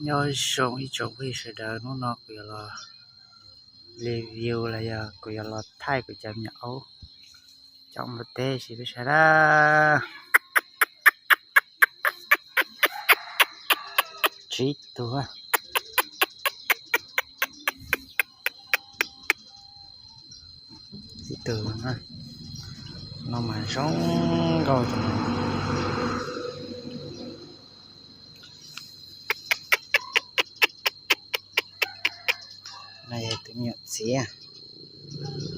Nyob zoo ib tsoom phooj ywg sawv daws, hnub no kuv yuav los review los yog kuv yuav los thaij kuv cov me nyuam aub coob npaum teb sim peb saib na. Tsib tug, tsib tug no mas zoo nkauj. No yog tus me nyuam txiv,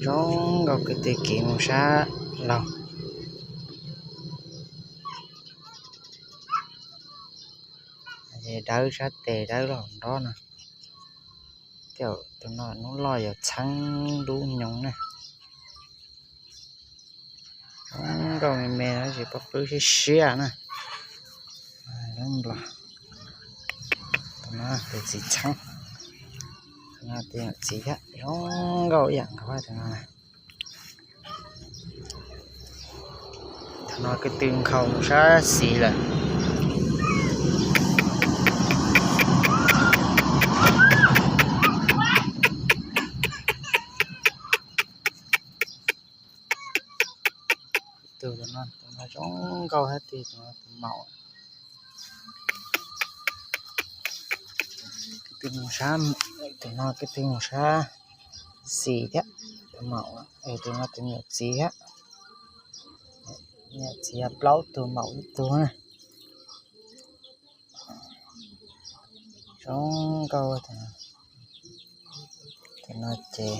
zoo nkauj kwv tw, kev mus sab laug. Dawb sab tes dawb los nrob no. Tus no hnub loj yog txheeb dub nyoos na. Zoo nkauj me me no, tsis paub qwb siab siab na. Lub nplos, tus no tus txiv txheeb, tus no tus nyuam txiv thiab, zoo nkauj ib yam nkaus tus no. Thaum no kwv tw nkhaus mus sab xis lawm. Tus no, tus no zoo nkauj thiab, tus no tus maum. Kwv tw mus sab, tus no kwv tw mus sab xis thiab, tus maum, tus no tus nyuam txiv thiab. Nyuam txiv yog plaub tug, maum ib tug na. Zoo nkauj. Tus no ces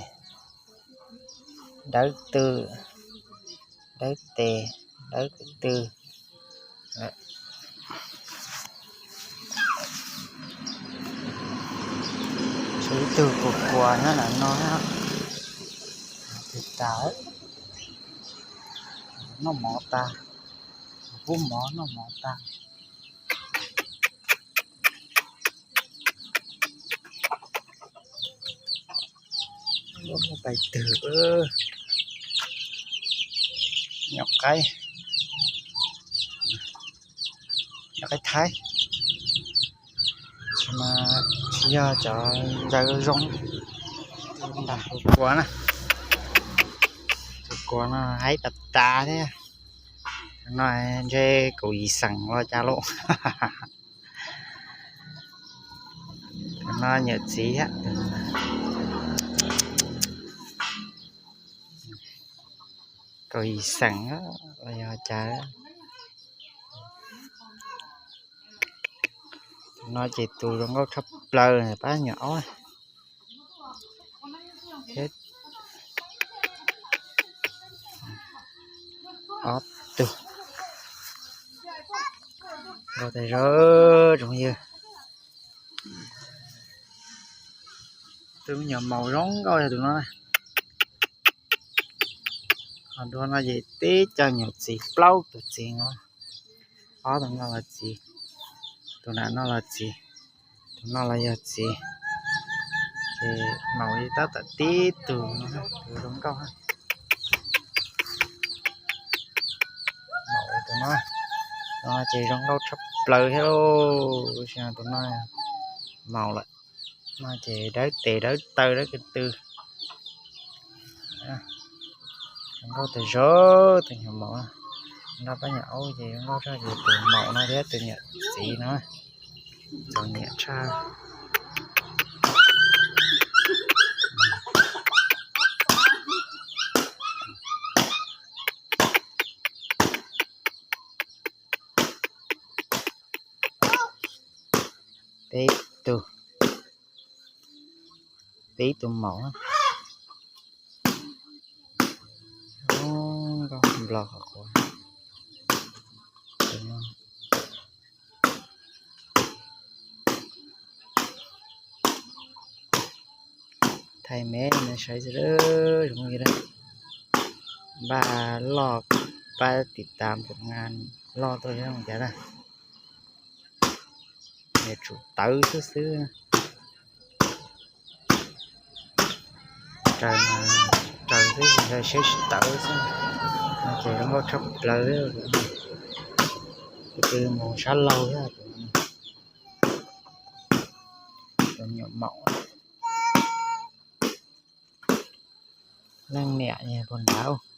dawb tw, dawb tes, dawb kwv tw. Tshuav ib tug kuas kuas nyob ntawm no, tus tas, noj mov tas, pub mov noj mov tas. Pais twg, nyuam qaib, nyuam qaib Thaib, tsis yog cov ntsaws zoo. Tus kuas na, tus kuas no haib tas tas thiab. No ntshe kaum yim xees los cas lauj. No nyuam txiv thiab. Kaum yim xees los yog cas. No ces tus zoo nkauj tshaj plaws pab nyuam aub. Ob tug nkauj tas zog tsoom phooj ywg. Tus me nyuam maum zoo nkauj yog tus no. Ho dua no ces tib co nyuam txiv, plaub tus txiv no. Ob tug no los txiv, tus nram no los txiv, tus no los yog txiv. Ces maum li tab tom tib tug, tus zoo nkauj. Maum tus no, tus no ces zoo nkauj tshaj plaws thiab lauj. Tus no maum lawm, no ces dawb tes dawb taw dawb kwv tw. Zoo nkauj tas zog tus nyuam maum. Nrog pab nyuam aub ces zoo nkauj tshaj ces tus maum no thiab tus nyuam txiv no txom nyem tshaj. Peb tug, peb tug maum. Nkauj nplos qhov quav. Thaij me me saib xwb, zoo li npaj loj pab tim tas pum nqa loj tuaj zoo cas na. Niam tsum tawv xwb xwb. Raws, raws xwb, raws siab tsis tawv xwb. No ces zoo nkauj tshaj plaws. Tus twg mus sab laug thiab. Nyuam maum, leej niam yog puag nrad.